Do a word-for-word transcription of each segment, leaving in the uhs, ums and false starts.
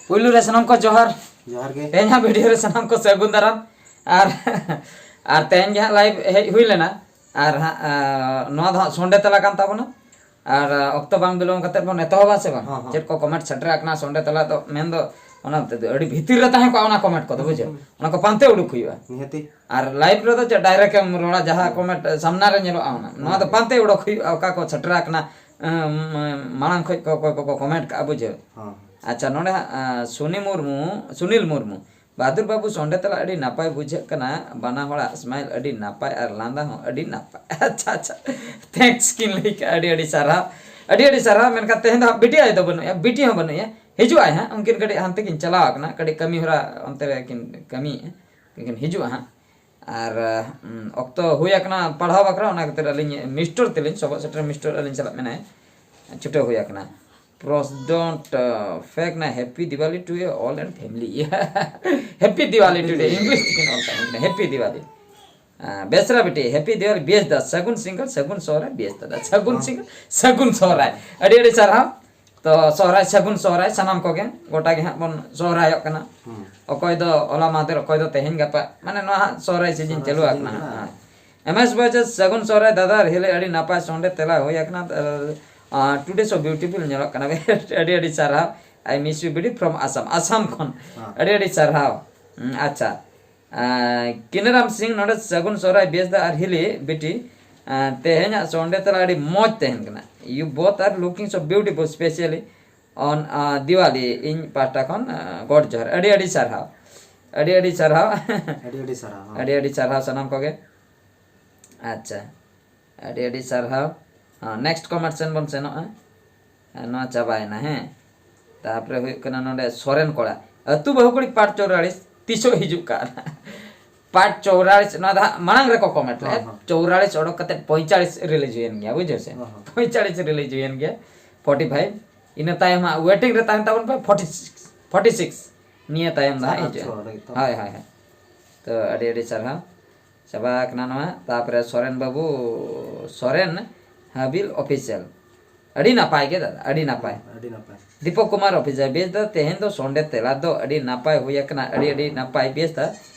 ᱯᱩᱭᱞᱩ ᱨᱮ ᱥᱟᱱᱟᱢ ᱠᱚ ᱡᱚᱦᱟᱨ᱾ ᱡᱚᱦᱟᱨ ᱜᱮ᱾ ᱛᱮᱦᱮᱧᱟᱜ ᱵᱷᱤᱰᱤᱭᱳ ᱨᱮ ᱥᱟᱱᱟᱢ ᱠᱚ ᱥᱟᱹᱜᱩᱱ ᱫᱟᱨᱟᱢ᱾ ᱟᱨ ᱟᱨ ᱛᱮᱦᱮᱧ ᱜᱮ ᱦᱟᱸᱜ ᱞᱟᱭᱤᱵᱷ ᱦᱮᱡ ᱦᱩᱭ ᱞᱮᱱᱟ᱾ ᱟᱨ ᱦᱟᱸᱜ ᱟᱸ, ᱱᱚᱣᱟ ᱫᱚ ᱦᱟᱸᱜ ᱥᱚᱱᱰᱮ ᱛᱟᱞᱟ ᱠᱟᱱ ᱛᱟᱵᱚᱱᱟ᱾ ᱟᱨ ᱟᱸ, ᱚᱠᱛᱚ ᱵᱟᱝ ᱵᱤᱞᱚᱢ ᱠᱟᱛᱮᱫ ᱵᱚᱱ ᱮᱛᱚᱦᱚᱵᱟ ᱥᱮ ᱵᱟᱝ? ᱦᱚᱸ, ᱦᱚᱸ᱾ ᱪᱮᱫ ᱠᱚ ᱠᱚᱢᱮᱱᱴ ᱥᱮᱴᱮᱨ ᱟᱠᱟᱱᱟ ᱥᱚᱱᱰᱮ ᱛᱟᱞᱟ ᱫᱚ, ᱢᱮᱱ ᱫᱚ ᱚᱱᱟ ᱛᱮᱫᱚ ᱟᱹᱰᱤ ᱵᱷᱤᱛᱤᱨ ᱨᱮ ᱛᱟᱦᱮᱸ ᱠᱚᱜᱼᱟ ᱚᱱᱟ ᱠᱚᱢᱮᱱᱴ ᱠᱚᱫᱚ, ᱵᱩᱡᱷᱟᱹᱣ? ᱦᱩᱸ᱾ ᱚᱱᱟ ᱠᱚ ᱯᱟᱱᱛᱮ ᱩᱰᱩᱠ ᱦᱩᱭᱩᱜᱼᱟ᱾ ᱱᱤᱦᱟᱹᱛᱤ᱾ ᱟᱨ ᱞᱟᱭᱤᱵᱷ ᱨᱮᱫᱚ ᱪᱮᱫ ᱰᱟᱭᱨᱮᱠᱴ ᱮᱢ ᱨᱚᱲᱟ, ᱡᱟᱦᱟᱸ ᱠᱚᱢᱮᱱᱴ ᱥᱟᱢᱱᱟ ᱨᱮ ᱧᱮᱞᱚᱜᱼᱟ ᱚᱱᱟ, ᱱᱚᱣᱟ ᱫᱚ ᱦᱩᱸ᱾ ᱯᱟᱱᱛᱮ ᱩᱰᱩᱠ ᱦᱩᱭᱩᱜᱼᱟ, ᱚᱠᱟ ᱠᱚ ᱥᱮᱴᱮᱨ ᱟᱠᱟᱱᱟ, ᱟᱸ, ᱢᱟᱲᱟᱝ ᱠᱷᱚᱡ ᱠᱚ, ᱚᱠᱚᱭ ᱠᱚᱠᱚ ᱠᱚᱢᱮᱱᱴ ᱠᱟᱜᱼᱟ, ᱵᱩᱡᱷᱟᱹᱣ? ᱦᱚᱸ᱾ ᱟᱪᱪᱷᱟ, ᱱᱚᱰᱮ ᱦᱟᱸᱜ, ᱟᱸ, ᱥᱩᱱᱤ ᱢᱩᱨᱢᱩ, ᱥᱩᱱᱤᱞ ᱢᱩᱨᱢᱩ, ᱵᱟᱦᱟᱫᱩᱨ ᱵᱟᱹᱵᱩ, ᱥᱚᱸᱰᱮ ᱛᱟᱞᱟ ᱟᱹᱰᱤ ᱱᱟᱯᱟᱭ ᱵᱩᱡᱷᱟᱹᱜ ᱠᱟᱱᱟ, ᱵᱟᱱᱟ ᱦᱚᱲᱟᱜ ᱥᱢᱟᱭᱤᱞ ᱟᱹᱰᱤ ᱱᱟᱯᱟᱭ ᱟᱨ ᱞᱟᱸᱫᱟ ᱦᱚᱸ ᱟᱹᱰᱤ ᱱᱟᱯᱟᱭ᱾ ᱟᱪᱪᱷᱟ, ᱟᱪᱪᱷᱟ, ᱛᱷᱮᱝᱠᱥ ᱠᱤᱱ ᱞᱟᱹᱭ ᱠᱟᱜᱼᱟ, ᱟᱹᱰᱤ ᱟᱹᱰᱤ ᱥᱟᱨᱦᱟᱣ, ᱟᱹᱰᱤ ᱟᱹᱰᱤ ᱥᱟᱨᱦᱟᱣ᱾ ᱢᱮᱱᱠᱷᱟᱱ ᱛᱮᱦᱮᱧ ᱫᱚ ᱦᱟᱸᱜ ᱵᱤᱴᱤ ᱟᱭᱳ ᱫᱚ ᱵᱟᱹᱱᱩᱜᱼᱟ, ᱵᱤᱴᱤ ᱦᱚᱸ ᱵᱟᱹᱱᱩᱜᱼᱟ, ᱦᱤᱡᱩᱜ ᱟᱭ ᱦᱟᱸᱜ, ᱩᱱᱠᱤᱱ ᱠᱟᱹᱴᱤᱡ ᱦᱟᱱᱛᱮ ᱠᱤᱱ ᱪᱟᱞᱟᱣ ᱟᱠᱟᱱᱟ, ᱠᱟᱹᱴᱤᱡ ᱠᱟᱹᱢᱤ ᱦᱚᱨᱟ ᱚᱱᱛᱮ ᱨᱮ ᱠᱤᱱ ᱠᱟᱹᱢᱤᱭᱮᱫᱼᱟ, ᱩᱱᱠᱤᱱ ᱦᱤᱡᱩᱜᱼᱟ ᱦᱟᱸᱜ᱾ ᱟᱨ ᱩᱸ, ᱚᱠᱛᱚ ᱦᱩᱭ ᱟᱠᱟᱱᱟ ᱯᱟᱲᱦᱟᱣ ᱵᱟᱠᱷᱨᱟ, ᱚᱱᱟ ᱠᱷᱟᱹᱛᱤᱨ ᱟᱹᱞᱤᱧ ᱢᱤᱥᱴᱚᱨ ᱛᱮᱞᱤᱧ ᱥᱚᱵᱚᱜ ᱥᱮᱴᱮᱨ ᱢᱤᱥᱴᱚᱨ ᱟᱹᱞᱤᱧ ᱥᱟᱞᱟᱜ ᱢᱮᱱᱟᱭᱟ, ᱪᱷᱩᱴᱟᱹᱣ ᱦᱩᱭ ᱟᱠᱟᱱᱟ᱾ ᱯᱨᱚᱥ ᱰᱚᱱᱴ ᱯᱷᱮᱠ ᱱᱟ happy Diwali to all and family. Happy Diwali today, English ᱛᱮᱠᱤᱱ ᱚᱞ ᱠᱟᱜ ᱠᱟᱱᱟ, ᱦᱮᱯᱤ ᱫᱤᱣᱟᱞᱤ᱾ ᱟᱸ, ᱵᱮᱥᱨᱟ ᱵᱤᱴᱤ, ᱦᱮᱯᱤ ᱫᱤᱣᱟᱞᱤ, ᱵᱮᱥ ᱫᱟ, ᱥᱟᱹᱜᱩᱱ ᱥᱤᱸᱜᱟᱹᱲ, ᱥᱟᱹᱜᱩᱱ ᱥᱚᱦᱨᱟᱭ, ᱵᱮᱥ ᱫᱟᱫᱟ, ᱥᱟᱹᱜᱩᱱ ᱦᱚᱸ᱾ ᱥᱤᱸᱜᱟᱹᱲ, ᱥᱟᱹᱜᱩᱱ ᱥᱚᱦᱨᱟᱭ᱾ ᱟᱹᱰᱤ ᱟᱹᱰᱤ ᱥᱟᱨᱦᱟᱣ᱾ ᱛᱚ ᱥᱚᱦᱨᱟᱭ, ᱥᱟᱹᱜᱩᱱ ᱥᱚᱦᱨᱟᱭ ᱥᱟᱱᱟᱢ ᱠᱚᱜᱮ, ᱜᱚᱴᱟ ᱜᱮ ᱦᱟᱸᱜ ᱵᱚᱱ ᱥᱚᱦᱨᱟᱭᱚᱜ ᱠᱟᱱᱟ᱾ ᱦᱩᱸ᱾ ᱚᱠᱚᱭ ᱫᱚ ᱦᱚᱞᱟ ᱢᱟᱦᱫᱮᱨ, ᱚᱠᱚᱭ ᱫᱚ ᱛᱮᱦᱮᱧ ᱜᱟᱯᱟ, ᱢᱟᱱᱮ ᱱᱚᱣᱟ ᱦᱟᱸᱜ ᱥᱚᱦᱨᱟᱭ ᱥᱤᱡᱤᱱ ᱥᱚᱦᱨᱟᱭ ᱪᱟᱹᱞᱩ ᱥᱤᱡᱤᱱ ᱟᱠᱟᱱᱟ ᱦᱟᱸᱜ᱾ ᱠᱟᱱᱟ᱾ ᱦᱮᱸ᱾ ᱮᱢ ᱮᱥ ᱵᱚᱭᱮᱥ, ᱥᱟᱹᱜᱩᱱ ᱥᱚᱦᱨᱟᱭ ᱫᱟᱫᱟ, ᱦᱤᱞᱤ ᱟᱹᱰᱤ ᱱᱟᱯᱟᱭ ᱥᱚᱸᱰᱮ ᱛᱮᱞᱟ ᱦᱩᱭ ᱟᱠᱟᱱᱟ᱾ ᱟᱨ, ᱟᱨ, today so beautiful ᱧᱮᱞᱚᱜ ᱠᱟᱱᱟ᱾ ᱟᱹᱰᱤ ᱟᱹᱰᱤ ᱥᱟᱨᱦᱟᱣ᱾ I miss you BD from Assam, Assam ᱠᱷᱚᱱ᱾ ᱦᱮᱸ᱾ ᱟᱹᱰᱤ ᱟᱹᱰᱤ ᱥᱟᱨᱦᱟᱣ᱾ ᱦᱩᱸ, ᱟᱪᱪᱷᱟ᱾ ᱟᱨ, ᱠᱤᱱᱟᱨᱟᱢ ᱥᱤᱝ ᱱᱚᱰᱮ ᱥᱟᱹᱜᱩᱱ ᱥᱚᱦᱨᱟᱭ ᱵᱮᱥ ᱫᱟ ᱟᱨ ᱦᱤᱞᱤ ᱵᱤᱴᱤ, ᱟᱨ, ᱛᱮᱦᱮᱧᱟᱜ ᱥᱚᱸᱰᱮ ᱛᱟᱞᱟ ᱟᱹᱰᱤ ᱢᱚᱡᱽ ᱛᱟᱦᱮᱱ ᱠᱟᱱᱟ᱾ You both are looking so beautiful, specially on, ᱟᱨ, ᱫᱤᱣᱟᱞᱤ᱾ ᱤᱧ ᱯᱟᱦᱴᱟ ᱠᱷᱚᱱ, ᱟᱨ, ᱜᱚᱰ ᱡᱚᱦᱟᱨ᱾ ᱟᱹᱰᱤ ᱟᱹᱰᱤ ᱥᱟᱨᱦᱟᱣ, ᱟᱹᱰᱤ ᱟᱹᱰᱤ ᱥᱟᱨᱦᱟᱣ᱾ ᱟᱹᱰᱤ ᱟᱹᱰᱤ ᱥᱟᱨᱦᱟᱣ, ᱦᱚᱸ᱾ ᱟᱹᱰᱤ ᱟᱹᱰᱤ ᱥᱟᱨᱦᱟᱣ ᱥᱟᱱᱟᱢ ᱠᱚᱜᱮ᱾ ᱟᱪᱪᱷᱟ, ᱟᱹᱰᱤ ᱟᱹᱰᱤ ᱥᱟᱨᱦᱟᱣ᱾ ᱦᱚᱸ, next comment ᱥᱮᱱ ᱵᱚᱱ ᱥᱮᱱᱚᱜᱼᱟ᱾ ᱟᱨ ᱱᱚᱣᱟ ᱪᱟᱵᱟᱭᱮᱱᱟ, ᱦᱮᱸ᱾ ᱛᱟᱨᱯᱚᱨᱮ ᱦᱩᱭᱩᱜ ᱠᱟᱱᱟ ᱱᱚᱰᱮ ᱥᱚᱨᱮᱱ ᱠᱚᱲᱟ, ᱟᱹᱛᱩ ᱵᱟᱹᱦᱩ ᱠᱩᱲᱤ part ᱪᱚᱣᱨᱟᱲᱤᱥ ᱛᱤᱥᱚᱜ ᱦᱤᱡᱩᱜ ᱠᱟᱱ? Part ᱪᱚᱣᱨᱟᱲᱤᱥ, ᱱᱚᱣᱟ ᱫᱚ ᱦᱟᱸᱜ ᱢᱟᱲᱟᱝ ᱨᱮᱠᱚ comment ᱞᱮᱫ᱾ ᱦᱚᱸ, ᱦᱚᱸ᱾ ᱪᱚᱣᱨᱟᱲᱤᱥ ᱚᱰᱚᱠ ᱠᱟᱛᱮ ᱯᱚᱸᱭᱛᱟᱲᱤᱥ release ᱦᱩᱭᱮᱱ ᱜᱮᱭᱟ, ᱵᱩᱡᱷᱟᱹᱣ ᱥᱮ? ᱦᱚᱸ, ᱦᱚᱸ᱾ ᱯᱚᱸᱭᱛᱟᱲᱤᱥ release ᱦᱩᱭᱮᱱ ᱜᱮᱭᱟ, forty five᱾ ᱤᱱᱟᱹ ᱛᱟᱭᱚᱢ ᱦᱟᱸᱜ waiting ᱨᱮ ᱛᱟᱦᱮᱱ ᱛᱟᱵᱚᱱ ᱯᱮ, forty six, forty six᱾ ᱱᱤᱭᱟᱹ ᱛᱟᱭᱚᱢ ᱫᱚ ᱦᱟᱸᱜ ᱟᱨ ᱦᱤᱡᱩᱜᱼᱟ᱾ ᱪᱚᱣᱨᱟᱲᱤᱥ ᱛᱚ᱾ ᱦᱳᱭ, ᱦᱳᱭ, ᱦᱳᱭ᱾ ᱛᱚ ᱟᱹᱰᱤ ᱟᱹᱰᱤ ᱥᱟᱨᱦᱟᱣ᱾ ᱪᱟᱵᱟ ᱟᱠᱟᱱᱟ ᱱᱚᱣᱟ᱾ ᱛᱟᱯᱚᱨᱮ ᱥᱚᱨᱮᱱ ᱵᱟᱹᱵᱩ, ᱥᱚᱨᱮᱱ ᱦᱟᱵᱤᱞ official᱾ ᱟᱹᱰᱤ ᱱᱟᱯᱟᱭ ᱜᱮ ᱫᱟᱫᱟ, ᱟᱹᱰᱤ ᱱᱟᱯᱟᱭ᱾ ᱟᱹᱰᱤ ᱱᱟᱯᱟᱭ᱾ ᱫᱤᱯᱚᱠ ᱠᱩᱢᱟᱨ ᱚᱯᱷᱤᱥᱟᱨ, ᱵᱮᱥ ᱫᱟ, ᱛᱮᱦᱮᱧ ᱫᱚ ᱥᱚᱸᱰᱮ ᱛᱮᱞᱟ ᱫᱚ ᱟᱹᱰᱤ ᱱᱟᱯᱟᱭ ᱦᱩᱭ ᱟᱠᱟᱱᱟ, ᱟᱹᱰᱤ ᱟᱹᱰᱤ ᱱᱟᱯᱟᱭ, ᱵᱮᱥ ᱫᱟ᱾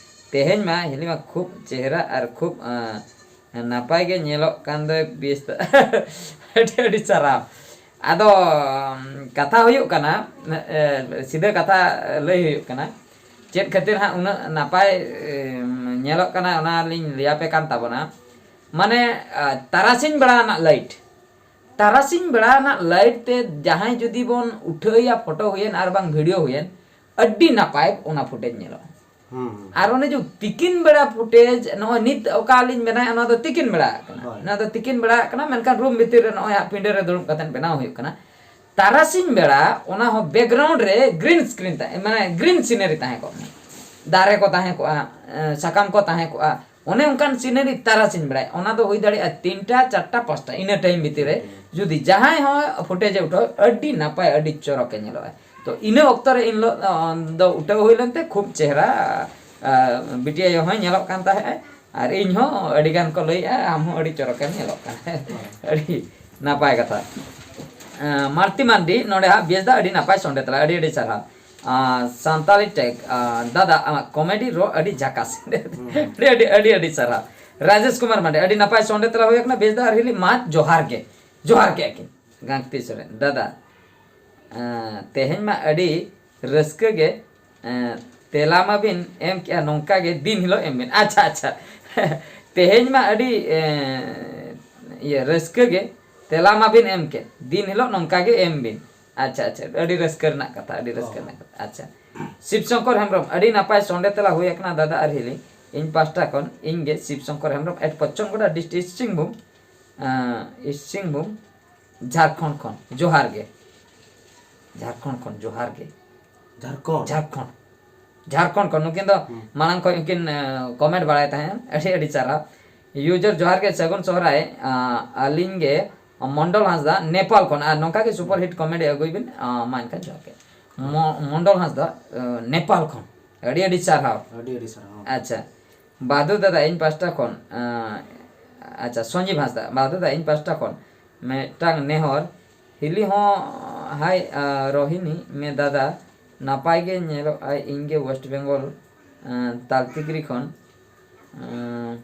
ᱛᱮᱦᱮᱧ ᱢᱟ ᱦᱤᱞᱤ ᱢᱟ ᱠᱷᱩᱵ ᱪᱮᱦᱨᱟ ᱟᱨ ᱠᱷᱩᱵ, ᱟᱸ, ᱱᱟᱯᱟᱭ ᱜᱮ ᱧᱮᱞᱚᱜ ᱠᱟᱱ ᱫᱚᱭ, ᱵᱮᱥ ᱫᱟ᱾ ᱟᱹᱰᱤ ᱟᱹᱰᱤ ᱥᱟᱨᱦᱟᱣ᱾ ᱟᱫᱚ, ᱩᱸ, ᱠᱟᱛᱷᱟ ᱦᱩᱭᱩᱜ ᱠᱟᱱᱟ, ᱮ, ᱥᱤᱫᱷᱟᱹ ᱠᱟᱛᱷᱟ ᱞᱟᱹᱭ ᱦᱩᱭᱩᱜ ᱠᱟᱱᱟ, ᱪᱮᱫ ᱠᱷᱟᱹᱛᱤᱨ ᱦᱟᱸᱜ ᱩᱱᱟᱹᱜ ᱱᱟᱯᱟᱭ, ᱮ, ᱧᱮᱞᱚᱜ ᱠᱟᱱᱟ, ᱚᱱᱟ ᱞᱤᱧ ᱞᱟᱹᱭᱟᱯᱮ ᱠᱟᱱ ᱛᱟᱵᱚᱱᱟ᱾ ᱢᱟᱱᱮ, ᱟ, ᱛᱟᱨᱟᱥᱤᱧ ᱵᱮᱲᱟ ᱨᱮᱱᱟᱜ ᱞᱟᱭᱤᱴ, ᱛᱟᱨᱟᱥᱤᱧ ᱵᱮᱲᱟ ᱨᱮᱱᱟᱜ ᱞᱟᱭᱤᱴ ᱛᱮ ᱡᱟᱦᱟᱸᱭ ᱡᱩᱫᱤ ᱵᱚᱱ ᱩᱴᱷᱟᱹᱣᱮᱭᱟ, ᱯᱷᱳᱴᱳ ᱦᱩᱭᱮᱱ ᱟᱨ ᱵᱟᱝ ᱵᱷᱤᱰᱤᱭᱳ ᱦᱩᱭᱮᱱ, ᱟᱹᱰᱤ ᱱᱟᱯᱟᱭ ᱚᱱᱟ ᱯᱷᱩᱴᱮᱡᱽ ᱧᱮᱞᱚᱜᱼᱟ᱾ ᱦᱩᱸ᱾ ᱟᱨ ᱚᱱᱮ ᱡᱮ ᱛᱤᱠᱤᱱ ᱵᱮᱲᱟ ᱯᱷᱩᱴᱮᱡᱽ, ᱱᱚᱜᱼᱚᱭ ᱱᱤᱛ ᱚᱠᱟ ᱞᱤᱧ ᱵᱮᱱᱟᱣᱮᱫᱼᱟ, ᱱᱚᱣᱟ ᱫᱚ ᱛᱤᱠᱤᱱ ᱵᱮᱲᱟ ᱠᱟᱱᱟ᱾ ᱦᱳᱭ᱾ ᱱᱚᱣᱟ ᱫᱚ ᱛᱤᱠᱤᱱ ᱵᱮᱲᱟ ᱠᱟᱱᱟ, ᱢᱮᱱᱠᱷᱟᱱ ᱨᱩᱢ ᱵᱷᱤᱛᱤᱨ ᱨᱮ ᱱᱚᱜᱼᱚᱭ ᱦᱟᱸᱜ ᱯᱤᱸᱰᱟᱹ ᱨᱮ ᱫᱩᱲᱩᱵ ᱠᱟᱛᱮᱫ ᱵᱮᱱᱟᱣ ᱦᱩᱭᱩᱜ ᱠᱟᱱᱟ᱾ ᱛᱟᱨᱟᱥᱤᱧ ᱵᱮᱲᱟ ᱚᱱᱟ ᱦᱚᱸ ᱵᱮᱠᱜᱨᱟᱣᱩᱱᱰ ᱨᱮ ᱜᱨᱤᱱ ᱥᱠᱨᱤᱱ ᱛᱟᱦᱮᱸ, ᱢᱟᱱᱮ ᱜᱨᱤᱱ ᱥᱤᱱᱟᱨᱤ ᱛᱟᱦᱮᱸ ᱠᱚᱜ ᱢᱟ, ᱫᱟᱨᱮ ᱠᱚ ᱛᱟᱦᱮᱸ ᱠᱚᱜᱼᱟ, ᱮ, ᱥᱟᱠᱟᱢ ᱠᱚ ᱛᱟᱦᱮᱸ ᱠᱚᱜᱼᱟ, ᱚᱱᱮ ᱚᱱᱠᱟᱱ ᱥᱤᱱᱟᱨᱤ ᱛᱟᱨᱟᱥᱤᱧ ᱵᱮᱲᱟ᱾ ᱚᱱᱟ ᱫᱚ ᱦᱩᱭ ᱫᱟᱲᱮᱭᱟᱜᱼᱟ ᱛᱤᱱᱴᱟ, ᱪᱟᱨᱴᱟ, ᱯᱟᱸᱪᱴᱟ, ᱤᱱᱟᱹ ᱴᱟᱭᱤᱢ ᱵᱷᱤᱛᱤᱨ ᱨᱮ᱾ ᱦᱩᱸ᱾ ᱡᱩᱫᱤ ᱡᱟᱦᱟᱸᱭ ᱦᱚᱸ ᱯᱷᱩᱴᱮᱡᱽ ᱮ ᱩᱴᱷᱟᱹᱣ, ᱟᱹᱰᱤ ᱱᱟᱯᱟᱭ, ᱟᱹᱰᱤ ᱪᱚᱨᱚᱠ ᱮ ᱧᱮᱞᱚᱜᱼᱟ᱾ ᱛᱚ ᱤᱱᱟᱹ ᱚᱠᱛᱚ ᱨᱮ ᱤᱱ ᱦᱤᱞᱳᱜ, ᱚ, ᱫᱚ ᱩᱴᱷᱟᱹᱣ ᱦᱩᱭ ᱞᱮᱱᱛᱮ ᱠᱷᱩᱵ ᱪᱮᱦᱨᱟ, ᱟ, ᱵᱤᱴᱤ ᱟᱭᱳ ᱦᱚᱸᱭ ᱧᱮᱞᱚᱜ ᱠᱟᱱ ᱛᱟᱦᱮᱸᱜᱼᱟ ᱟᱨ ᱤᱧ ᱦᱚᱸ ᱟᱹᱰᱤ ᱜᱟᱱ ᱠᱚ ᱞᱟᱹᱭᱮᱜᱼᱟ, ᱟᱢ ᱦᱚᱸ ᱟᱹᱰᱤ ᱪᱚᱨᱚᱠᱮᱢ ᱧᱮᱞᱚᱜ ᱠᱟᱱᱟ᱾ ᱦᱳᱭ᱾ ᱟᱹᱰᱤ ᱱᱟᱯᱟᱭ ᱠᱟᱛᱷᱟ᱾ ᱟ, ᱢᱟᱨᱛᱤ ᱢᱟᱱᱰᱤ ᱱᱚᱰᱮ ᱦᱟᱸᱜ ᱵᱮᱥ ᱫᱟ, ᱟᱹᱰᱤ ᱱᱟᱯᱟᱭ ᱥᱚᱸᱰᱮ ᱛᱟᱞᱟ, ᱟᱹᱰᱤ ᱟᱹᱰᱤ ᱥᱟᱨᱦᱟᱣ᱾ ᱟ, ᱥᱟᱱᱛᱟᱲᱤ ᱴᱮᱠ, ᱟ, ᱫᱟᱫᱟ, ᱟᱢᱟᱜ ᱠᱚᱢᱮᱰᱤ ᱨᱚ ᱟᱹᱰᱤ ᱡᱷᱟᱠᱟᱥ᱾ ᱦᱩᱸ᱾ ᱟᱹᱰᱤ, ᱟᱹᱰᱤ, ᱟᱹᱰᱤ, ᱟᱹᱰᱤ ᱥᱟᱨᱦᱟᱣ᱾ ᱨᱟᱡᱮᱥ ᱠᱩᱢᱟᱨ ᱢᱟᱱᱰᱤ, ᱟᱹᱰᱤ ᱱᱟᱯᱟᱭ ᱥᱚᱸᱰᱮ ᱛᱟᱞᱟ ᱦᱩᱭ ᱟᱠᱟᱱᱟ, ᱵᱮᱥ ᱫᱟ ᱟᱨ ᱦᱤᱞᱤ ᱢᱟ ᱡᱚᱦᱟᱨ ᱜᱮ᱾ ᱡᱚᱦᱟᱨ ᱜᱮ ᱟᱹᱠᱤᱱ᱾ ᱜᱟᱝᱛᱤ ᱥᱚᱨᱮᱱ, ᱫᱟᱫᱟ, ᱟ, ᱛᱮᱦᱮᱧ ᱢᱟ ᱟᱹᱰᱤ ᱨᱟᱹᱥᱠᱟᱹ ᱜᱮ, ᱟ, ᱛᱮᱞᱟ ᱢᱟᱵᱤᱱ ᱮᱢ ᱠᱮᱜᱼᱟ, ᱱᱚᱝᱠᱟ ᱜᱮ ᱫᱤᱱ ᱦᱤᱞᱳᱜ ᱮᱢ ᱵᱤᱱ᱾ ᱟᱪᱪᱷᱟ, ᱟᱪᱪᱷᱟ᱾ ᱛᱮᱦᱮᱧ ᱢᱟ ᱟᱹᱰᱤ, ᱮ, ᱤᱭᱟᱹ, ᱨᱟᱹᱥᱠᱟᱹ ᱜᱮ ᱛᱮᱞᱟ ᱢᱟᱵᱤᱱ ᱮᱢ ᱠᱮᱫ, ᱫᱤᱱ ᱦᱤᱞᱳᱜ ᱱᱚᱝᱠᱟ ᱜᱮ ᱮᱢ ᱵᱤᱱ᱾ ᱟᱪᱪᱷᱟ, ᱟᱪᱪᱷᱟ, ᱟᱹᱰᱤ ᱨᱟᱹᱥᱠᱟᱹ ᱨᱮᱱᱟᱜ ᱠᱟᱛᱷᱟ, ᱟᱹᱰᱤ ᱨᱟᱹᱥᱠᱟᱹ ᱚ᱾ ᱨᱮᱱᱟᱜ ᱠᱟᱛᱷᱟ᱾ ᱟᱪᱪᱷᱟ, ᱥᱤᱵ ᱥᱚᱝᱠᱚᱨ ᱦᱮᱢᱵᱨᱚᱢ, ᱟᱹᱰᱤ ᱱᱟᱯᱟᱭ ᱥᱚᱸᱰᱮ ᱛᱮᱞᱟ ᱦᱩᱭ ᱟᱠᱟᱱᱟ ᱫᱟᱫᱟ ᱟᱨ ᱦᱤᱞᱤ᱾ ᱤᱧ ᱯᱟᱦᱴᱟ ᱠᱷᱚᱱ ᱤᱧ ᱜᱮ ᱥᱤᱵ ᱥᱚᱝᱠᱚᱨ ᱦᱮᱢᱵᱨᱚᱢ, at ᱯᱚᱪᱷᱚᱱ ᱜᱚᱰᱟ, district ᱤᱥᱴ ᱥᱤᱝᱵᱷᱩᱢ, ᱟᱸ, ᱤᱥᱴ ᱥᱤᱝᱵᱷᱩᱢ, ᱡᱷᱟᱲᱠᱷᱚᱸᱰ ᱠᱷᱚᱱ ᱡᱚᱦᱟᱨ ᱜᱮ᱾ ᱡᱷᱟᱲᱠᱷᱚᱸᱰ ᱠᱷᱚᱱ ᱡᱚᱦᱟᱨ ᱜᱮ᱾ ᱡᱷᱟᱲᱠᱷᱚᱸᱰ? ᱡᱷᱟᱲᱠᱷᱚᱸᱰ᱾ ᱡᱷᱟᱲᱠᱷᱚᱸᱰ ᱠᱷᱚᱱ᱾ ᱱᱩᱠᱤᱱ ᱫᱚ ᱦᱩᱸ᱾ ᱢᱟᱲᱟᱝ ᱠᱷᱚᱱ ᱩᱱᱠᱤᱱ, ᱮ, ᱠᱚᱢᱮᱱᱴ ᱵᱟᱲᱟᱭ ᱛᱟᱦᱮᱸᱫ᱾ ᱟᱹᱰᱤ ᱟᱹᱰᱤ ᱥᱟᱨᱦᱟᱣ᱾ ᱤᱭᱩᱡᱟᱨ ᱡᱚᱦᱟᱨ ᱜᱮ, ᱥᱟᱹᱜᱩᱱ ᱥᱚᱦᱨᱟᱭ᱾ ᱟ, ᱟᱹᱞᱤᱧ ᱜᱮ ᱢᱚᱱᱰᱚᱞ ᱦᱟᱸᱥᱫᱟ, ᱱᱮᱯᱟᱞ ᱠᱷᱚᱱ᱾ ᱟᱨ ᱱᱚᱝᱠᱟ ᱜᱮ ᱥᱩᱯᱟᱨ ᱦᱤᱴ ᱠᱚᱢᱮᱰᱤ ᱟᱹᱜᱩᱭ ᱵᱤᱱ᱾ ᱟ, ᱢᱟ ᱮᱱᱠᱷᱟᱱ ᱡᱚᱦᱟᱨ ᱜᱮ᱾ ᱢᱚ-, ᱢᱚᱱᱰᱚᱞ ᱦᱟᱸᱥᱫᱟ, ᱮ, ᱱᱮᱯᱟᱞ ᱠᱷᱚᱱ᱾ ᱟᱹᱰᱤ ᱟᱹᱰᱤ ᱥᱟᱨᱦᱟᱣ᱾ ᱟᱹᱰᱤ ᱟᱹᱰᱤ ᱥᱟᱨᱦᱟᱣ᱾ ᱟᱪᱪᱷᱟ᱾ ᱵᱟᱫᱩ ᱫᱟᱫᱟ, ᱤᱧ ᱯᱟᱦᱴᱟ ᱠᱷᱚᱱ, ᱮ, ᱟᱪᱪᱷᱟ, ᱥᱚᱧᱡᱤᱵ ᱦᱟᱸᱥᱫᱟ, ᱵᱟᱫᱩ ᱫᱟᱫᱟ, ᱤᱧ ᱯᱟᱦᱴᱟ ᱠᱷᱚᱱ ᱢᱤᱫᱴᱟᱝ ᱱᱮᱦᱚᱨ, ᱦᱤᱞᱤ ᱦᱚᱸ, ᱦᱟᱭ, ᱟ, ᱨᱳᱦᱤᱱᱤ ᱢᱮ ᱫᱟᱫᱟ, ᱱᱟᱯᱟᱭ ᱜᱮ ᱧᱮᱞᱚᱜ ᱟᱭ, ᱤᱧ ᱜᱮ ᱳᱭᱮᱥᱴ ᱵᱮᱝᱜᱚᱞ, ᱟ, ᱛᱟᱞᱛᱤᱠᱨᱤ ᱠᱷᱚᱱ᱾ ᱟ,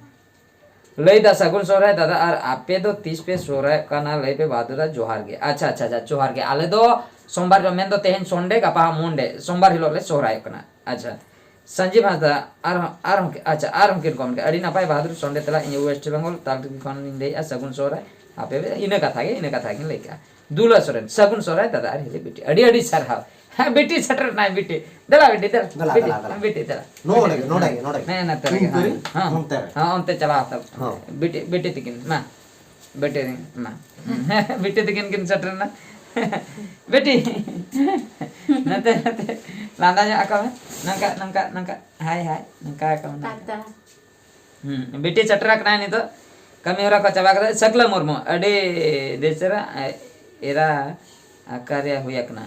ᱞᱟᱹᱭ ᱫᱟ, "ᱥᱟᱹᱜᱩᱱ ᱥᱚᱦᱨᱟᱭ ᱫᱟᱫᱟ, ᱟᱨ ᱟᱯᱮ ᱫᱚ ᱛᱤᱥ ᱯᱮ ᱥᱚᱦᱨᱟᱭᱚᱜ ᱠᱟᱱᱟ? ᱞᱟᱹᱭ ᱯᱮ ᱵᱟᱦᱟᱫᱩᱨᱟ, ᱡᱚᱦᱟᱨ ᱜᱮ᱾" ᱟᱪᱪᱷᱟ, ᱟᱪᱪᱷᱟ, ᱟᱪᱪᱷᱟ, ᱡᱚᱦᱟᱨ ᱜᱮ᱾ ᱟᱞᱮ ᱫᱚ ᱥᱳᱢᱵᱟᱨ ᱦᱤᱞᱳᱜ, ᱢᱮᱱᱫᱚ ᱛᱮᱦᱮᱧ ᱥᱚᱱᱰᱮ, ᱜᱟᱯᱟ ᱦᱟᱸᱜ ᱢᱚᱱᱰᱮ, ᱥᱳᱢᱵᱟᱨ ᱦᱤᱞᱳᱜ ᱞᱮ ᱥᱚᱦᱨᱟᱭᱚᱜ ᱠᱟᱱᱟ᱾ ᱟᱪᱪᱷᱟ, ᱥᱟᱱᱡᱤᱵ ᱦᱟᱸᱥᱫᱟ, ᱟᱨᱦᱚᱸ, ᱟᱨᱦᱚᱸ, ᱟᱪᱪᱷᱟ, ᱟᱨᱦᱚᱸ ᱠᱤᱱ ᱠᱚᱢᱮᱱᱴ ᱠᱮᱫᱟ, "ᱟᱹᱰᱤ ᱱᱟᱯᱟᱭ ᱵᱟᱦᱟᱫᱩᱨ ᱥᱚᱱᱰᱮ ᱛᱮᱞᱟ, ᱤᱧ ᱳᱭᱮᱥᱴ ᱵᱮᱝᱜᱚᱞ ᱛᱟᱞᱛᱤᱠᱨᱤ ᱠᱷᱚᱱ ᱤᱧ ᱞᱟᱹᱭᱮᱫᱼᱟ, ᱥᱟᱹᱜᱩᱱ ᱥᱚᱦᱨᱟᱭ ᱟᱯᱮ ᱯᱮ", ᱤᱱᱟᱹ ᱠᱟᱛᱷᱟ ᱜᱮ, ᱤᱱᱟᱹ ᱠᱟᱛᱷᱟ ᱜᱮᱠᱤᱱ ᱞᱟᱹᱭ ᱠᱮᱫᱼᱟ᱾ ᱫᱩᱞᱟ ᱥᱚᱨᱮᱱ, "ᱥᱟᱹᱜᱩᱱ ᱥᱚᱦᱨᱟᱭ ᱫᱟᱫᱟ ᱟᱨ ᱦᱤᱞᱤ ᱵᱤᱴᱤ, ᱟᱹᱰᱤ ᱟᱹᱰᱤ ᱥᱟᱨᱦᱟᱣ᱾" ᱦᱮᱸ, ᱵᱤᱴᱤ ᱥᱮᱴᱮᱨ ᱮᱱᱟᱭ, ᱵᱤᱴᱤ᱾ ᱫᱮᱞᱟ ᱵᱤᱴᱤ, ᱫᱮᱞᱟ᱾ ᱫᱮᱞᱟ, ᱵᱤᱴᱤ, ᱫᱮᱞᱟ, ᱫᱮᱞᱟ᱾ ᱵᱤᱴᱤ, ᱫᱮᱞᱟ᱾ ᱱᱚᱰᱮ ᱜᱮ, ᱱᱚᱰᱮ ᱜᱮ, ᱱᱚᱰᱮ ᱜᱮ᱾ ᱦᱮᱸ, ᱱᱚᱛᱮ ᱨᱮᱜᱮ, ᱤᱧ ᱛᱩᱨᱤ, ᱦᱮᱸ᱾ ᱱᱚᱱᱛᱮ ᱨᱮ᱾ ᱦᱮᱸ, ᱚᱱᱛᱮ ᱪᱟᱞᱟᱣ ᱦᱟᱛᱟᱲ᱾ ᱦᱚᱸ᱾ ᱵᱤᱴᱤ, ᱵᱤᱴᱤ ᱛᱤᱠᱤᱱ, ᱢᱟ᱾ ᱵᱤᱴᱤ, ᱢᱟ᱾ ᱵᱤᱴᱤ ᱛᱤᱠᱤᱱ ᱠᱤᱱ ᱥᱮᱴᱮᱨ ᱮᱱᱟ᱾ ᱵᱤᱴᱤ᱾ ᱱᱚᱛᱮ, ᱱᱚᱛᱮ᱾ ᱞᱟᱸᱫᱟ ᱧᱚᱜ ᱟᱠᱚ ᱢᱮ᱾ ᱱᱚᱝᱠᱟ, ᱱᱚᱝᱠᱟ, ᱱᱚᱝᱠᱟ᱾ ᱦᱟᱭ, ᱦᱟᱭ᱾ ᱱᱚᱝᱠᱟ ᱟᱠᱚ ᱢᱮ, ᱱᱚᱝᱠᱟ᱾ ᱫᱟᱫᱟ᱾ ᱦᱩᱸ, ᱵᱤᱴᱤ ᱥᱮᱴᱮᱨ ᱟᱠᱟᱱᱟᱭ ᱱᱤᱛᱚᱜ᱾ ᱠᱟᱹᱢᱤ ᱦᱚᱨᱟ ᱠᱚ ᱪᱟᱵᱟ ᱠᱟᱛᱮ, ᱥᱟᱹᱠᱞᱟᱹ ᱢᱩᱨᱢᱩ, ᱟᱹᱰᱤ ᱵᱮᱥ ᱪᱮᱦᱨᱟ, ᱮ, ᱮᱨᱟ ᱟᱠᱟᱨᱮ ᱦᱩᱭ ᱟᱠᱟᱱᱟ,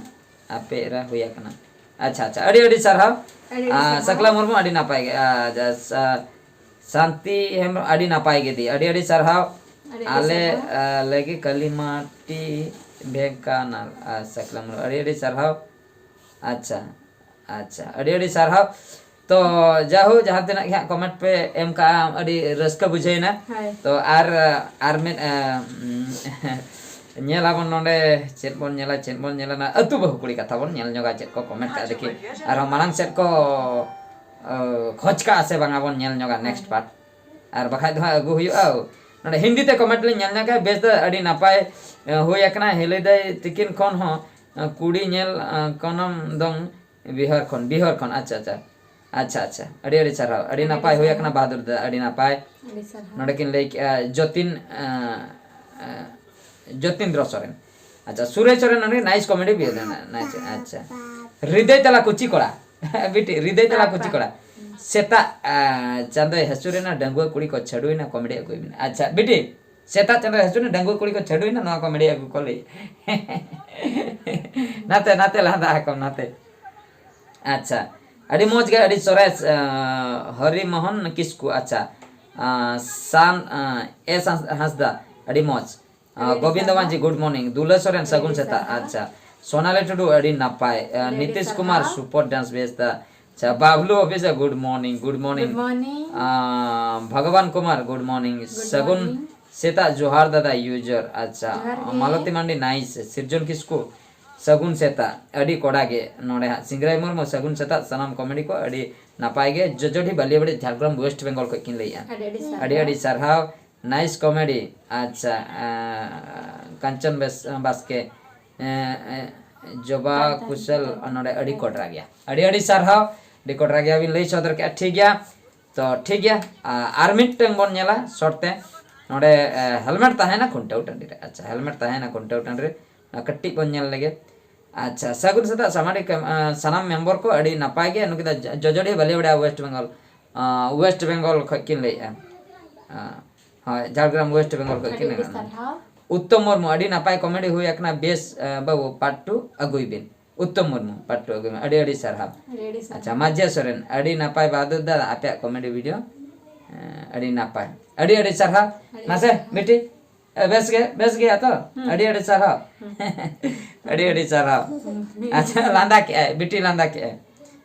ᱟᱯᱮ ᱮᱨᱟ ᱦᱩᱭ ᱟᱠᱟᱱᱟ᱾ ᱟᱪᱪᱷᱟ, ᱟᱪᱪᱷᱟ, ᱟᱹᱰᱤ, ᱟᱹᱰᱤ ᱥᱟᱨᱦᱟᱣ᱾ ᱟᱹᱰᱤ, ᱟᱹᱰᱤ ᱟᱨ ᱥᱟᱨᱦᱟᱣ᱾ ᱥᱟᱹᱠᱞᱟᱹ ᱢᱩᱨᱢᱩ, ᱟᱹᱰᱤ ᱱᱟᱯᱟᱭ ᱜᱮ᱾ ᱟᱨ ᱡᱟ-, ᱥᱟ-, ᱥᱟᱱᱛᱤ ᱦᱮᱢᱵᱨᱚᱢ, ᱟᱹᱰᱤ ᱱᱟᱯᱟᱭ ᱜᱮ ᱫᱤ, ᱟᱹᱰᱤ, ᱟᱹᱰᱤ ᱥᱟᱨᱦᱟᱣ᱾ ᱟᱹᱰᱤ, ᱟᱹᱰᱤ ᱟᱞᱮ, ᱥᱟᱨᱦᱟᱣ᱾ ᱟ, ᱞᱟᱹᱜᱤᱫ ᱠᱟᱞᱤᱢᱟᱴᱤ ᱰᱷᱮᱝᱠᱟᱱᱟᱞ, ᱟᱨ ᱥᱟᱹᱠᱞᱟᱹ ᱢᱩᱨᱢᱩ, ᱟᱹᱰᱤ, ᱟᱹᱰᱤ ᱥᱟᱨᱦᱟᱣ᱾ ᱟᱪᱪᱷᱟ, ᱟᱪᱪᱷᱟ, ᱟᱹᱰᱤ ᱟᱹᱰᱤ ᱥᱟᱨᱦᱟᱣ᱾ ᱛᱚ, ᱡᱟᱭᱦᱳᱠ, ᱡᱟᱦᱟᱸ ᱛᱤᱱᱟᱹᱜ ᱜᱮ ᱦᱟᱸᱜ ᱠᱚᱢᱮᱱᱴ ᱯᱮ ᱮᱢ ᱠᱟᱜᱼᱟ, ᱟᱹᱰᱤ ᱨᱟᱹᱥᱠᱟᱹ ᱵᱩᱡᱷᱟᱹᱣᱮᱱᱟ᱾ ᱦᱳᱭ᱾ ᱛᱚ, ᱟᱨ, ᱟᱨ ᱢᱤᱫ, ᱮ, ᱧᱮᱞ ᱟᱵᱚᱱ ᱱᱚᱰᱮ, ᱪᱮᱫ ᱵᱚᱱ ᱧᱮᱞᱟ, ᱪᱮᱫ ᱵᱚᱱ ᱧᱮᱞᱟ, ᱱᱟ ᱟᱹᱛᱩ ᱵᱟᱹᱦᱩ ᱠᱩᱲᱤ ᱠᱟᱛᱷᱟ ᱵᱚᱱ ᱧᱮᱞ ᱧᱚᱜᱟ, ᱪᱮᱫ ᱠᱚ ᱠᱚᱢᱮᱱᱴ ᱠᱟᱜᱼᱟ, ᱫᱮᱠᱷᱤ᱾ ᱟᱨᱦᱚᱸ ᱢᱟᱲᱟᱝ ᱥᱮᱫ ᱠᱚ, ᱚ, ᱠᱷᱚᱡᱽ ᱠᱟᱜᱼᱟ ᱥᱮ ᱵᱟᱝᱟ ᱵᱚᱱ ᱧᱮᱞ ᱧᱚᱜᱟ ᱱᱮᱠᱥᱴ ᱦᱳᱭ᱾ ᱯᱟᱨᱴ᱾ ᱟᱨ ᱵᱟᱠᱷᱟᱡ ᱫᱚ ᱦᱟᱸᱜ ᱟᱹᱜᱩ ᱦᱩᱭᱩᱜᱼᱟ᱾ ᱱᱚᱰᱮ ᱦᱤᱱᱫᱤ ᱛᱮ ᱠᱚᱢᱮᱱᱴ ᱞᱤᱧ ᱧᱮᱞ ᱧᱚᱜᱟ, ᱵᱮᱥ ᱫᱚ ᱟᱹᱰᱤ ᱱᱟᱯᱟᱭ, ᱮ, ᱦᱩᱭ ᱟᱠᱟᱱᱟ᱾ ᱦᱤᱞᱤᱫᱟᱹᱭ ᱛᱤᱠᱤᱱ ᱠᱷᱚᱱ ᱦᱚᱸ, ᱮ, ᱠᱩᱲᱤ ᱧᱮᱞ, ᱮ, ᱠᱚᱱᱚᱢ ᱫᱚᱝ ᱵᱤᱦᱟᱨ ᱠᱷᱚᱱ, ᱵᱤᱦᱟᱨ ᱠᱷᱚᱱ, ᱟᱪᱪᱷᱟ, ᱟᱪᱪᱷᱟ᱾ ᱟᱪᱪᱷᱟ, ᱟᱪᱪᱷᱟ, ᱟᱹᱰᱤ, ᱟᱹᱰᱤ ᱥᱟᱨᱦᱟᱣ, ᱟᱹᱰᱤ ᱟᱹᱰᱤ ᱱᱟᱯᱟᱭ ᱦᱩᱭ ᱥᱟᱨᱦᱟᱣ᱾ ᱟᱠᱟᱱᱟ ᱵᱟᱦᱟᱫᱩᱨ ᱫᱟ, ᱟᱹᱰᱤ ᱱᱟᱯᱟᱭ᱾ ᱟᱹᱰᱤ ᱥᱟᱨᱦᱟᱣ᱾ ᱱᱚᱰᱮ ᱠᱤᱱ ᱞᱟᱹᱭ ᱠᱮᱜᱼᱟ, ᱡᱚᱛᱤᱱ, ᱮᱸ, ᱮᱸ, ᱡᱚᱛᱤᱱᱫᱨᱚ ᱥᱚᱨᱮᱱ᱾ ᱟᱪᱪᱷᱟ, ᱥᱩᱨᱮᱥ ᱥᱚᱨᱮᱱ ᱱᱚᱰᱮ nice comedy ᱵᱤᱭᱟᱹ ᱞᱮᱱᱟ, nice, ᱟᱪᱪᱷᱟ᱾ ᱦᱨᱤᱫᱟᱹᱭ ᱛᱟᱞᱟ ᱠᱩᱪᱤ ᱠᱚᱲᱟ, ᱵᱤᱴᱤ, ᱦᱨᱤᱫᱟᱹᱭ ᱛᱟᱞᱟ ᱠᱩᱪᱤ ᱠᱚᱲᱟ᱾ ᱥᱮᱛᱟᱜ, ᱮᱸ, ᱪᱟᱸᱫᱚᱭ ᱦᱟᱹᱥᱩᱨᱮᱱᱟ, ᱰᱟᱺᱜᱩᱣᱟᱹ ᱠᱩᱲᱤ ᱠᱚ ᱪᱷᱟᱹᱰᱩᱭᱮᱱᱟ, comedy ᱟᱹᱜᱩᱭ ᱢᱮ᱾ ᱟᱪᱪᱷᱟ, ᱵᱤᱴᱤ, ᱥᱮᱛᱟᱜ ᱪᱟᱸᱫᱚᱭ ᱦᱟᱹᱥᱩᱨᱮᱱᱟ, ᱰᱟᱺᱜᱩᱣᱟᱹ ᱠᱩᱲᱤ ᱠᱚ ᱪᱷᱟᱹᱰᱩᱭᱮᱱᱟ, ᱱᱚᱣᱟ comedy ᱟᱹᱜᱩ ᱠᱚ ᱞᱟᱹᱭ᱾ ᱱᱟᱛᱮ, ᱱᱟᱛᱮ ᱞᱟᱸᱫᱟ ᱟᱠᱚ, ᱱᱟᱛᱮ᱾ ᱟᱪᱪᱷᱟ, ᱟᱹᱰᱤ ᱢᱚᱡᱽ ᱜᱮ, ᱟᱹᱰᱤ ᱥᱚᱨᱮᱥ, ᱟᱸ, ᱦᱚᱨᱤ ᱢᱳᱦᱚᱱ ᱠᱤᱥᱠᱩ, ᱟᱪᱪᱷᱟ, ᱟᱸ, ᱥᱟᱱ, ᱟᱸ, ᱮᱥ ᱦᱟᱸᱥ-, ᱦᱟᱸᱥᱫᱟ, ᱟᱹᱰᱤ ᱢᱚᱡᱽ᱾ ᱟᱨ ᱜᱳᱵᱤᱱᱫᱚ ᱢᱟᱹᱡᱷᱤ, good morning᱾ ᱫᱩᱞᱟᱹ ᱥᱚᱨᱮᱱ, ᱥᱟᱹᱜᱩᱱ ᱥᱮᱛᱟᱜ᱾ ᱟᱪᱪᱷᱟ, ᱥᱳᱱᱟᱞᱤ ᱴᱩᱰᱩ, ᱟᱹᱰᱤ ᱱᱟᱯᱟᱭ᱾ ᱟᱨ ᱱᱤᱛᱤᱥ ᱠᱩᱢᱟᱨ, super dance, ᱵᱮᱥ ᱫᱟ᱾ ᱟᱪᱪᱷᱟ, Bablu officer, good morning, good morning᱾ ᱟᱨ ᱵᱷᱚᱜᱚᱵᱟᱱ ᱠᱩᱢᱟᱨ, good morning᱾ ᱥᱟᱹᱜᱩᱱ ᱥᱮᱛᱟᱜ, ᱡᱚᱦᱟᱨ ᱫᱟᱫᱟ, user᱾ ᱟᱪᱪᱷᱟ, ᱢᱟᱞᱚᱛᱤ ᱢᱟᱱᱰᱤ, nice᱾ ᱥᱤᱨᱡᱚᱱ ᱠᱤᱥᱠᱩ, ᱥᱟᱹᱜᱩᱱ ᱥᱮᱛᱟᱜ᱾ ᱟᱹᱰᱤ ᱠᱚᱲᱟ ᱜᱮ ᱱᱚᱰᱮ ᱦᱟᱸᱜ᱾ ᱥᱤᱝᱨᱟᱭ ᱢᱩᱨᱢᱩ, ᱥᱟᱹᱜᱩᱱ ᱥᱮᱛᱟᱜ ᱥᱟᱱᱟᱢ ᱠᱚᱢᱮᱰᱤ ᱠᱚ, ᱟᱹᱰᱤ ᱱᱟᱯᱟᱭ ᱜᱮ᱾ ᱡᱚᱡᱚᱰᱤ ᱵᱟᱹᱞᱤᱭᱟᱹᱵᱟᱹᱲᱤ, ᱡᱷᱟᱲᱜᱨᱟᱢ ᱳᱭᱮᱥᱴ ᱵᱮᱝᱜᱚᱞ ᱠᱷᱚᱱ ᱠᱤᱱ ᱞᱟᱹᱭᱮᱜᱼᱟ᱾ ᱟᱹᱰᱤ ᱟᱹᱰᱤ ᱥᱟᱨᱦᱟᱣ᱾ Nice comedy᱾ ᱟᱪᱪᱷᱟ, ᱟᱸ, ᱠᱟᱧᱪᱚᱱ ᱵᱮᱥ-, ᱵᱟᱥᱠᱮ, ᱮᱸ, ᱮᱸ, ᱡᱚᱵᱟ ᱠᱩᱥᱚᱞ, ᱱᱚᱰᱮ ᱟᱹᱰᱤ ᱠᱚᱰᱨᱟ ᱜᱮᱭᱟ᱾ ᱟᱹᱰᱤ ᱟᱹᱰᱤ ᱥᱟᱨᱦᱟᱣ, ᱟᱹᱰᱤ ᱠᱚᱰᱨᱟ ᱜᱮᱭᱟ ᱵᱤᱱ ᱞᱟᱹᱭ ᱥᱚᱫᱚᱨ ᱠᱮᱜᱼᱟ, ᱴᱷᱤᱠ ᱜᱮᱭᱟ᱾ ᱛᱚ, ᱴᱷᱤᱠ ᱜᱮᱭᱟ, ᱟ-, ᱟᱨ ᱢᱤᱫᱴᱟᱝ ᱵᱚᱱ ᱧᱮᱞᱟ short ᱛᱮ᱾ ᱱᱚᱰᱮ, ᱮ, helmet ᱛᱟᱦᱮᱱᱟ ᱠᱷᱩᱱᱴᱟᱹᱣ ᱴᱟᱺᱰᱤ ᱨᱮ᱾ ᱟᱪᱪᱷᱟ, helmet ᱛᱟᱦᱮᱱᱟ ᱠᱷᱩᱱᱴᱟᱹᱣ ᱴᱟᱺᱰᱤ ᱨᱮ᱾ ᱚᱱᱟ ᱠᱟᱹᱴᱤᱡ ᱵᱚᱱ ᱧᱮᱞ ᱞᱮᱜᱮ᱾ ᱟᱪᱪᱷᱟ, ᱥᱟᱹᱜᱩᱱ ᱥᱮᱛᱟᱜ ᱥᱟᱢᱟᱰᱤ ᱠᱟᱢ-, ᱟ, ᱥᱟᱱᱟᱢ member ᱠᱚ, ᱟᱹᱰᱤ ᱱᱟᱯᱟᱭ ᱜᱮ᱾ ᱱᱩᱠᱤᱱ ᱫᱚ ᱡᱚ-, ᱡᱚᱡᱚᱰᱤᱦᱟ ᱵᱟᱹᱞᱤᱭᱟᱹᱵᱟᱲᱟ, West Bengal, ᱟ, West Bengal ᱠᱷᱚᱱ ᱠᱤᱱ ᱞᱟᱹᱭᱮᱜᱼᱟ᱾ ᱟ, ᱦᱳᱭ, ᱡᱷᱟᱲᱜᱨᱟᱢ West Bengal ᱠᱷᱚᱱ ᱠᱤᱱ ᱞᱟᱹᱭᱮᱜᱼᱟ᱾ ᱩᱛᱛᱚᱢ ᱢᱩᱨᱢᱩ, ᱟᱹᱰᱤ ᱱᱟᱯᱟᱭ comedy ᱦᱩᱭ ᱟᱠᱟᱱᱟ, ᱵᱮᱥ, ᱟ, ᱵᱟᱹᱵᱩ, part two ᱟᱹᱜᱩᱭ ᱵᱤᱱ᱾ ᱩᱛᱛᱚᱢ ᱢᱩᱨᱢᱩ, part two ᱟᱹᱜᱩᱭ ᱢᱮ᱾ ᱟᱹᱰᱤ ᱟᱹᱰᱤ ᱥᱟᱨᱦᱟᱣ᱾ ᱟᱹᱰᱤ ᱟᱹᱰᱤ ᱥᱟᱨᱦᱟᱣ᱾ ᱟᱪᱪᱷᱟ, ᱢᱟᱡᱷᱤᱭᱟ ᱥᱚᱨᱮᱱ, ᱟᱹᱰᱤ ᱱᱟᱯᱟᱭ ᱵᱟᱦᱟᱫᱩᱨ ᱫᱟ, ᱟᱯᱮᱭᱟᱜ comedy video, ᱮᱸ, ᱟᱹᱰᱤ ᱱᱟᱯᱟᱭ᱾ ᱟᱹᱰᱤ ᱟᱹᱰᱤ ᱥᱟᱨᱦᱟᱣ᱾ ᱟᱹᱰᱤ ᱟᱹᱰᱤ ᱢᱟᱥᱮ, ᱥᱟᱨᱦᱟᱣ᱾ ᱵᱤᱴᱤ, ᱮ, ᱵᱮᱥ ᱜᱮ, ᱵᱮᱥ ᱜᱮᱭᱟ ᱛᱚ? ᱦᱩᱸ᱾ ᱟᱹᱰᱤ ᱟᱹᱰᱤ ᱥᱟᱨᱦᱟᱣ᱾ ᱦᱩᱸ᱾ ᱟᱹᱰᱤ ᱟᱹᱰᱤ ᱥᱟᱨᱦᱟᱣ᱾ ᱦᱩᱸ᱾ ᱟᱪᱪᱷᱟ, ᱞᱟᱸᱫᱟ ᱠᱮᱜᱼᱟᱭ, ᱵᱤᱴᱤ ᱞᱟᱸᱫᱟ ᱠᱮᱜᱼᱟᱭ᱾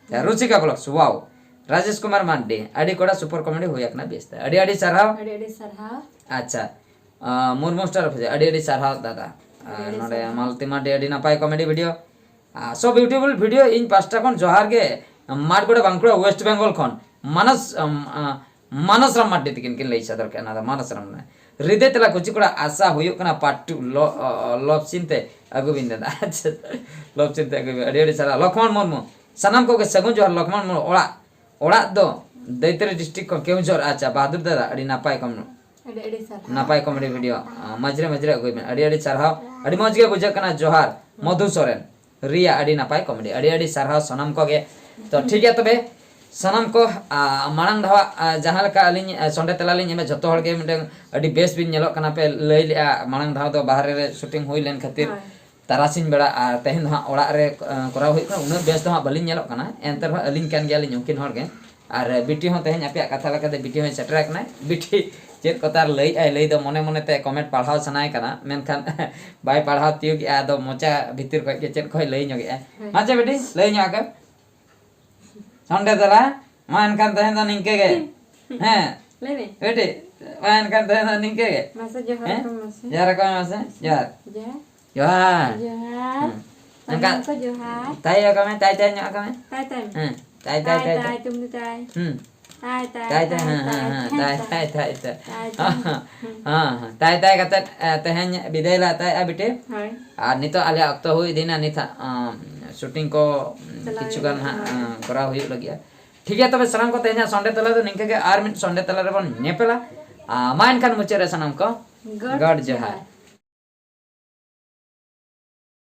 ᱟᱪᱪᱷᱟ, ᱨᱩᱪᱤᱠᱟ vlogs, wow᱾ ᱨᱟᱡᱮᱥ ᱠᱩᱢᱟᱨ ᱢᱟᱱᱰᱤ, ᱟᱹᱰᱤ ᱠᱚᱲᱟ super comedy ᱦᱩᱭ ᱟᱠᱟᱱᱟ, ᱵᱮᱥ ᱛᱮ᱾ ᱟᱹᱰᱤ ᱟᱹᱰᱤ ᱥᱟᱨᱦᱟᱣ᱾ ᱟᱹᱰᱤ ᱟᱹᱰᱤ ᱥᱟᱨᱦᱟᱣ᱾ ᱟᱪᱪᱷᱟ, ᱟ, ᱢᱩᱨᱢᱩ Star ᱚᱯᱷᱤᱥ, ᱟᱹᱰᱤ ᱟᱹᱰᱤ ᱥᱟᱨᱦᱟᱣ ᱫᱟᱫᱟ᱾ ᱟᱹᱰᱤ ᱟᱨ ᱟᱹᱰᱤ ᱱᱚᱰᱮ ᱥᱟᱨᱦᱟᱣ᱾ ᱢᱟᱞᱛᱤ ᱢᱟᱨᱰᱤ, ᱟᱹᱰᱤ ᱱᱟᱯᱟᱭ comedy video᱾ ᱟᱨ so beautiful video, ᱤᱧ ᱯᱟᱥᱴᱟ ᱠᱷᱚᱱ ᱡᱚᱦᱟᱨ ᱜᱮ᱾ ᱢᱟᱴᱜᱚᱲᱟ ᱵᱟᱸᱠᱩᱲᱟ West Bengal ᱠᱷᱚᱱ ᱢᱟᱱᱚᱥ, ᱟᱢ, ᱟ, ᱢᱟᱱᱚᱥ ᱨᱟᱢ ᱢᱟᱨᱰᱤ ᱛᱟᱹᱠᱤᱱ ᱠᱤᱱ ᱞᱟᱹᱭ ᱥᱚᱫᱚᱨ ᱠᱮᱫᱟ, ᱚᱱᱟ ᱫᱚ ᱢᱟᱱᱚᱥ ᱨᱟᱢ ᱢᱟᱨᱰᱤ᱾ ᱦᱨᱤᱫᱟᱹᱭ ᱛᱟᱞᱟ ᱠᱩᱪᱤ ᱠᱚᱲᱟ, ᱟᱥᱟ ᱦᱩᱭᱩᱜ ᱠᱟᱱᱟ part two ᱞᱚ-, ᱚ, ᱚ, love scene ᱛᱮ ᱟᱹᱜᱩ ᱵᱤᱱ ᱫᱟᱫᱟ᱾ ᱟᱪᱪᱷᱟ, love scene ᱛᱮ ᱟᱹᱜᱩ ᱵᱤᱱ᱾ ᱟᱹᱰᱤ ᱟᱹᱰᱤ ᱥᱟᱨᱦᱟᱣ᱾ ᱞᱚᱠᱷᱢᱚᱬ ᱢᱩᱨᱢᱩ, ᱥᱟᱱᱟᱢ ᱠᱚᱜᱮ ᱥᱟᱹᱜᱩᱱ ᱡᱚᱦᱟᱨ᱾ ᱞᱚᱠᱷᱢᱚᱬ ᱢᱩᱨᱢᱩ, ᱚᱲᱟᱜ, ᱚᱲᱟᱜ ᱫᱚ ᱫᱟᱹᱭᱛᱟᱹᱨᱤ district ᱠᱷᱚᱱ ᱠᱮᱣᱚᱱᱡᱷᱚᱨ᱾ ᱟᱪᱪᱷᱟ, ᱵᱟᱦᱟᱫᱩᱨ ᱫᱟᱫᱟ, ᱟᱹᱰᱤ ᱱᱟᱯᱟᱭ ᱠᱚᱢ ᱟᱹᱰᱤ ᱟᱹᱰᱤ ᱥᱟᱨᱦᱟᱣ᱾ ᱱᱟᱯᱟᱭ comedy video, ᱟ, ᱢᱟᱡᱷᱮ ᱨᱮ ᱢᱟᱡᱷᱮ ᱨᱮ ᱟᱹᱜᱩᱭ ᱵᱮᱱ᱾ ᱟᱹᱰᱤ ᱟᱹᱰᱤ ᱥᱟᱨᱦᱟᱣ᱾ ᱟᱹᱰᱤ ᱢᱚᱡᱽ ᱜᱮ ᱵᱩᱡᱷᱟᱹᱜ ᱠᱟᱱᱟ᱾ ᱡᱚᱦᱟᱨ᱾ ᱦᱩᱸ᱾ ᱢᱚᱫᱷᱩ ᱥᱚᱨᱮᱱ, ᱨᱤᱭᱟ, ᱟᱹᱰᱤ ᱱᱟᱯᱟᱭ comedy᱾ ᱟᱹᱰᱤ ᱟᱹᱰᱤ ᱥᱟᱨᱦᱟᱣ ᱥᱟᱱᱟᱢ ᱠᱚᱜᱮ᱾ ᱛᱚ, ᱴᱷᱤᱠ ᱜᱮᱭᱟ ᱛᱚᱵᱮ, ᱥᱟᱱᱟᱢ ᱠᱚ, ᱟ, ᱢᱟᱲᱟᱝ ᱫᱷᱟᱣᱟᱜ, ᱟ, ᱡᱟᱦᱟᱸ ᱞᱮᱠᱟ ᱟᱹᱞᱤᱧ, ᱟ, ᱥᱚᱸᱰᱮ ᱛᱮᱞᱟ ᱞᱤᱧ ᱮᱢᱟ, ᱡᱷᱚᱛᱚ ᱦᱚᱲ ᱜᱮ ᱢᱤᱫᱴᱟᱝ ᱟᱹᱰᱤ ᱵᱮᱥ ᱵᱤᱱ ᱧᱮᱞᱚᱜ ᱠᱟᱱᱟ ᱯᱮ, ᱞᱟᱹᱭ ᱞᱮᱜᱼᱟ᱾ ᱢᱟᱲᱟᱝ ᱫᱷᱟᱣ ᱫᱚ ᱵᱟᱦᱨᱮ ᱨᱮ shooting ᱦᱩᱭ ᱞᱮᱱ ᱠᱷᱟᱹᱛᱤᱨ ᱦᱳᱭ᱾ ᱛᱟᱨᱟᱥᱤᱧ ᱵᱮᱲᱟ, ᱟᱨ ᱛᱮᱦᱮᱧ ᱫᱚ ᱦᱟᱸᱜ ᱚᱲᱟᱜ ᱨᱮ, ᱟ, ᱠᱚᱨᱟᱣ ᱦᱩᱭᱩᱜ ᱠᱟᱱᱟ᱾ ᱩᱱᱟᱹᱜ ᱵᱮᱥ ᱫᱚ ᱦᱟᱸᱜ ᱵᱟᱹᱞᱤᱧ ᱧᱮᱞᱚᱜ ᱠᱟᱱᱟ, ᱮᱱᱛᱮ ᱨᱮᱦᱚᱸ ᱟᱹᱞᱤᱧ ᱠᱟᱱ ᱜᱮᱭᱟᱞᱤᱧ ᱩᱱᱠᱤᱱ ᱦᱚᱲ ᱜᱮ᱾ ᱟᱨ ᱵᱤᱴᱤ ᱦᱚᱸ ᱛᱮᱦᱮᱧ ᱟᱯᱮᱭᱟᱜ ᱠᱟᱛᱷᱟ ᱞᱮᱠᱟᱛᱮ ᱵᱤᱴᱤ ᱦᱚᱸᱭ ᱥᱮᱴᱮᱨ ᱟᱠᱟᱱᱟᱭ᱾ ᱵᱤᱴᱤ, ᱪᱮᱫ ᱠᱚ ᱛᱟᱨ ᱞᱟᱹᱭᱮᱫᱼᱟᱭ, ᱞᱟᱹᱭ ᱫᱚ ᱢᱚᱱᱮ ᱢᱚᱱᱮ ᱛᱮ comment ᱯᱟᱲᱦᱟᱣ ᱥᱟᱱᱟᱭᱮ ᱠᱟᱱᱟ, ᱢᱮᱱᱠᱷᱟᱱ ᱵᱟᱭ ᱯᱟᱲᱦᱟᱣ ᱛᱤᱭᱳᱜᱮᱜᱼᱟ, ᱟᱫᱚ ᱢᱚᱪᱟ ᱵᱷᱤᱛᱤᱨ ᱠᱷᱚᱡ ᱜᱮ ᱪᱮᱫ ᱠᱚᱭ ᱞᱟᱹᱭ ᱧᱚᱜᱮᱜᱼᱟ᱾ ᱦᱳᱭ᱾ ᱢᱟᱪᱮ ᱵᱤᱴᱤ, ᱞᱟᱹᱭ ᱧᱚᱜ ᱟᱠᱚ᱾ ᱥᱚᱱᱰᱮ ᱛᱟᱨᱟ, ᱢᱟ ᱮᱱᱠᱷᱟᱱ ᱛᱮᱦᱮᱧ ᱫᱚ ᱱᱤᱝᱠᱟᱹ ᱜᱮ᱾ ᱦᱮᱸ᱾ ᱞᱟᱹᱭ ᱢᱮ᱾ ᱵᱤᱴᱤ, ᱢᱟ ᱮᱱᱠᱷᱟᱱ ᱛᱮᱦᱮᱧ ᱫᱚ ᱱᱤᱝᱠᱟᱹ ᱜᱮ᱾ ᱢᱟᱥᱮ ᱡᱚᱦᱟᱨ ᱦᱮᱸ? ᱠᱚ ᱢᱟᱥᱮ᱾ ᱡᱚᱦᱟᱨ ᱠᱚ ᱢᱟᱥᱮ᱾ ᱡᱚᱦᱟᱨ᱾ ᱡᱚᱦᱟᱨ᱾ ᱡᱚᱦᱟᱨ᱾ ᱡᱚᱦᱟᱨ᱾ ᱦᱩᱸ᱾ ᱥᱟᱱᱟᱢ ᱮᱱᱠᱷᱟᱱ ᱠᱚ ᱡᱚᱦᱟᱨ᱾ ᱛᱟᱭ ᱟᱠᱚ ᱢᱮ, ᱛᱟᱭ ᱛᱟᱭ ᱧᱚᱜ ᱟᱠᱚ ᱢᱮ᱾ ᱛᱟᱭ ᱛᱟᱭ ᱢᱮ᱾ ᱦᱮᱸ᱾ ᱛᱟᱭ ᱛᱟᱭ ᱛᱟᱭ ᱛᱟᱭ, ᱛᱟᱭ᱾ ᱛᱩᱢ ᱫᱚ ᱛᱟᱭ᱾ ᱦᱩᱸ᱾ ᱛᱟᱭ ᱛᱟᱭ, ᱛᱟᱭ ᱛᱟᱭ, ᱦᱮᱸ, ᱦᱮᱸ, ᱦᱮᱸ, ᱛᱟᱭ ᱛᱟᱭ, ᱛᱟᱭ ᱛᱟᱭ᱾ ᱛᱟᱭ ᱛᱟᱭ᱾ ᱦᱮᱸ, ᱦᱮᱸ, ᱦᱮᱸ, ᱦᱮᱸ, ᱛᱟᱭ ᱛᱟᱭ ᱠᱟᱛᱮᱫ, ᱮ, ᱛᱮᱦᱮᱧ ᱵᱤᱫᱟᱹᱭ ᱞᱮ ᱦᱟᱛᱟᱣᱮᱫᱼᱟ ᱵᱤᱴᱤ᱾ ᱦᱳᱭ᱾ ᱟᱨ ᱱᱤᱛᱚᱜ ᱟᱞᱮᱭᱟᱜ ᱚᱠᱛᱚ ᱦᱩᱭ ᱤᱫᱤᱭᱮᱱᱟ, ᱱᱤᱛ ᱦᱟᱸᱜ, ᱟᱸ, shooting ᱠᱚ ᱪᱟᱞᱟᱣ ᱠᱤᱪᱷᱩ ᱜᱟᱱ ᱦᱩᱭᱩᱜᱼᱟ, ᱦᱟᱸᱜ, ᱦᱳᱭ᱾ ᱟᱸ, ᱠᱚᱨᱟᱣ ᱦᱩᱭᱩᱜ ᱞᱟᱹᱜᱤᱫᱼᱟ᱾ ᱴᱷᱤᱠ ᱜᱮᱭᱟ, ᱛᱚᱵᱮ ᱥᱟᱱᱟᱢ ᱠᱚ ᱛᱮᱦᱮᱧᱟᱜ ᱥᱚᱱᱰᱮ ᱛᱟᱞᱟ ᱫᱚ ᱱᱤᱝᱠᱟᱹ ᱜᱮ, ᱟᱨ ᱢᱤᱫ ᱥᱚᱱᱰᱮ ᱛᱟᱞᱟ ᱨᱮᱵᱚᱱ ᱧᱮᱯᱮᱞᱟ᱾ ᱟᱨ ᱢᱟ ᱮᱱᱠᱷᱟᱱ ᱢᱩᱪᱟᱹᱫ ᱨᱮ ᱥᱟᱱᱟᱢ ᱠᱚ ᱜᱚᱰ ᱜᱚᱰ ᱡᱚᱦᱟᱨ᱾ ᱡᱚᱦᱟᱨ᱾